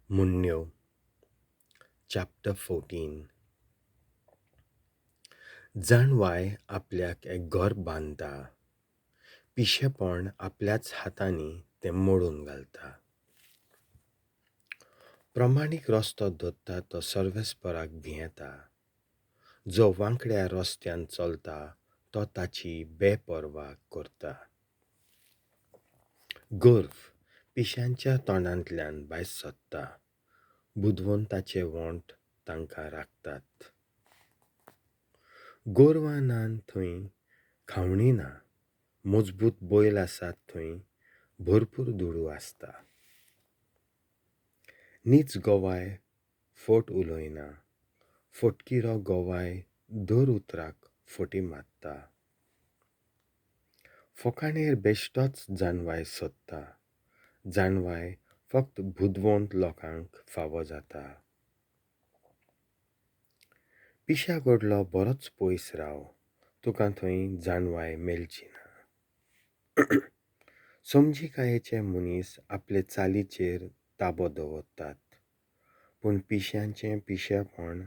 म्हणण्यो chapter 14. जाणवाय आपल्याक एक घर बांदता, पिशेपण आपल्याच हातांनी तें मोडून घालता. प्रमाणीक रस्तो धरता तो सर्वेस्पराक भियेता, जो वांकड्या रस्त्यान चलता तो ताची बेपर्वा करता. गर्व पिश्यांच्या तोंडांतल्यान भायर सरता, बुदवंताचे वोंठ तांकां राखतात. गोरवां ना थंय खावणी ना, मजबूत बैल आसात थंय भरपूर दुडू आसता. नीच गवाय फट उलयना, फटकिरो गवाय दर उतराक फटी मारता. फकाणेर बेश्टोच जाणवाय सोदता, जाणवाय फक्त बुदवंत लोकांक फावो जाता. पिश्या कडलो बरोच पयस राव, तुका थंय जाणवाय मेळची ना. समजिकायेचे मनीस आपले चालीचेर ताबो दवरतात, पूण पिश्यांचें पिशेपण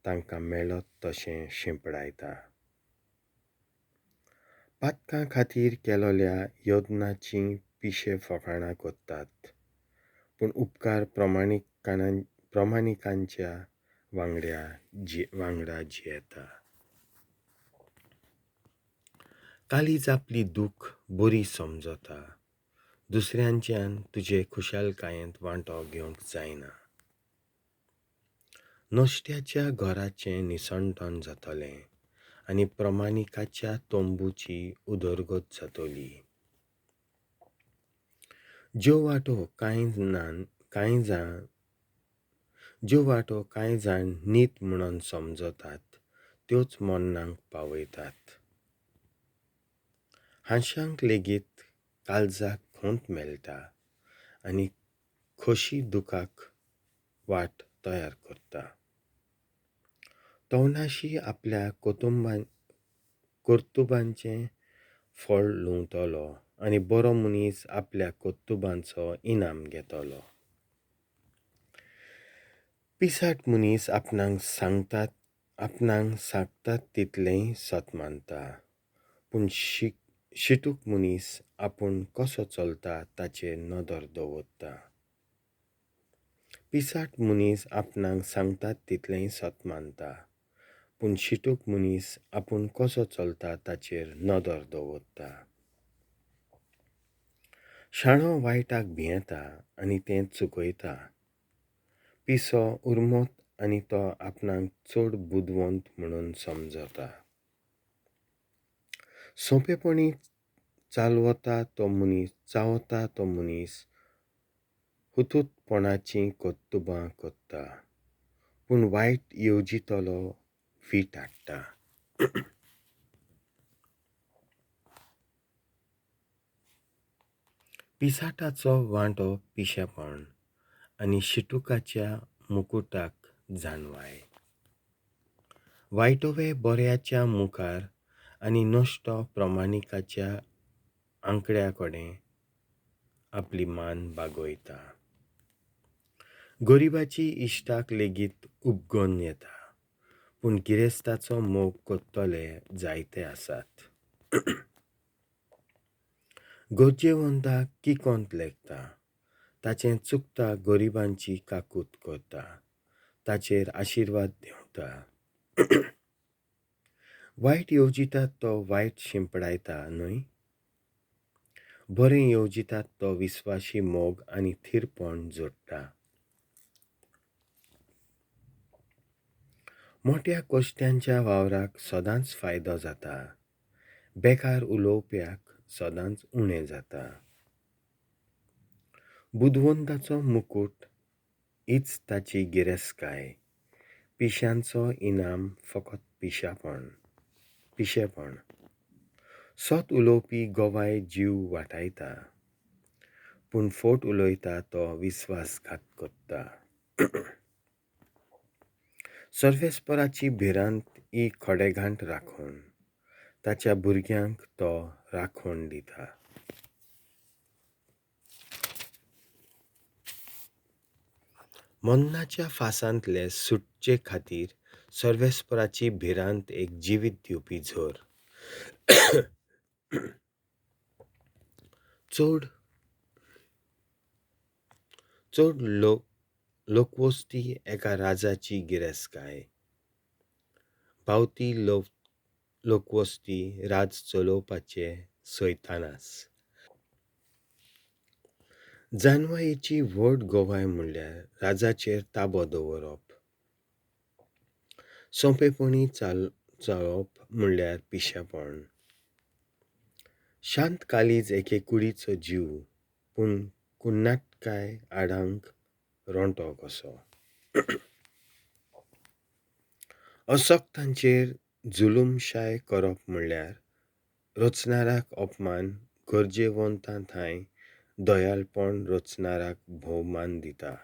तांकां मेळत तशें शिंपडायता. पातकां खातीर केलोल्या यत्नाचीं पिशे फकाणां करतात, पूण उपकार प्रमाणिकांच्या वांगडा जियेता. काळीज आपली दूख बरी समजता, दुसऱ्यांच्यान तुजे खुशालकायेंत वांटो घेवंक जायना. नश्ट्याच्या घराचें निसणटण जातलें आनी प्रमाणिकाच्या तंबूची उदरगत जातली. ज्यो वाटो कांय जाण नीत म्हणून समजतात त्योच मरणाक पावयतात. हांशांक लेगीत काळजाक खोंत मेळटा आनी खोशी दुखाक वाट तयार करता. तवनाशी आपल्या कर्तुबांचें फळ लुंवतलो आनी बरो मनीस आपल्या कर्तुबांचो इनाम घेतलो. पिसाट मनीस आपणाक सांगतात तितलेंय सत मानता, पूण शिटूक मनीस आपूण कसो चलता ताचेर नदर दवरता. पिसाट मनीस आपणाक सांगतात तितलेंय सत मानता, पूण शिटूक मनीस आपूण कसो चलता ताचेर नदर दवरता. शाणो वायटाक भियेता आनी तें चुकयता, पिसो उर्मत आनी तो आपणाक चड बुदवंत म्हणून समजता. सोंपेपणी चालवता तो मनीस हुतूतपणाचीं कर्तुबां करता, पूण वायट येवजितलो वीट हाडटा. पिसाटाचो वांटो पिशेपण आनी शिटुकाच्या मुकुटाक जाणवाय. वायटोवे बऱ्याच्या मुखार आनी नश्टो प्रमाणिकाच्या आंकड्या कडेन आपली मान बागयता. गरिबाची इश्टाक लेगीत उपगन येता, पूण गिरेस्ताचो मोग करतले जायते आसात. गरजेवंताक किकोंत लेखता, ताचें चुकता गरिबांची काकूत करता, ताचेर आशिर्वाद देंवता. वायट येवजितात तो वायट शिंपडायता न्हय, बरें येवजितात तो विस्वाशी मोग आनी थीरपण जोडटा. मोट्या कश्ट्यांच्या वावराक सदांच फायदो जाता, बेकार उलोवप्याक सदांच उणें जाता. बुदवंताचो मुकूट हीच ताची गिरेस्तकाय, पिश्यांचो इनाम फकत पिशेपण. सत उलोवपी गवाय जीव वाटायता, पूण फट उलयता तो विस्वासघात करता. सर्वेस्पराची भिरांत ही खडेगांठ राखण, ताच्या भुरग्यांक तो राखण दिता. मन्नाच्या फासांतले सुटचे खातीर सर्वेस्पराची भिरांत एक जिवीत दिवपी झर. चड चड लोकवस्ती एका राजाची गिरेस्तकाय. बावती लोकवस्ती राज चलोवपाचे सैतानास. जानवायेची व्हड गवाय म्हणल्यार राजाचेर ताबो दवरप. सोंपेपणी चालप म्हणल्यार पिशेपण. शांत काळीज एके कुडीचो जीव, पूण कुन्नाटकाय आडांक रोंटो कसो. असक्तांचेर जुलूमशाय करप म्हणल्यार रचणाराक अपमान, गरजेवंतां ठांय दयाळपण रचणाराक भोवमान दिता.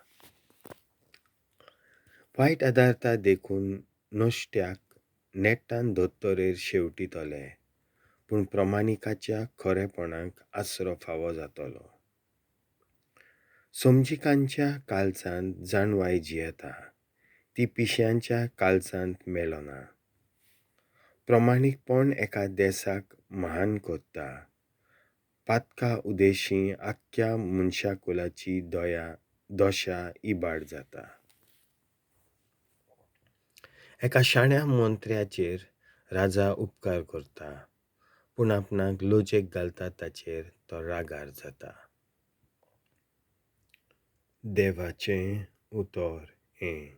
वायट आदारता देखून नश्ट्याक नेटान दोतोरेर शेवटितले, पूण प्रमाणिकाच्या खरेपणाक आसरो फावो जातलो. समजिकांच्या काळजांत जाणवाय जियेता, ती पिश्यांच्या काळजांत मेळना. प्रमाणीकपण एका देसाक महान करता. पातका उदेशी आख्ख्या मनशाकुलाची दशा इबाड जाता. एका शाण्या मंत्र्याचेर राजा उपकार करता, पूण आपणाक लजेक घालता ताचेर तो रागार जाता. देवाचें उतर हें.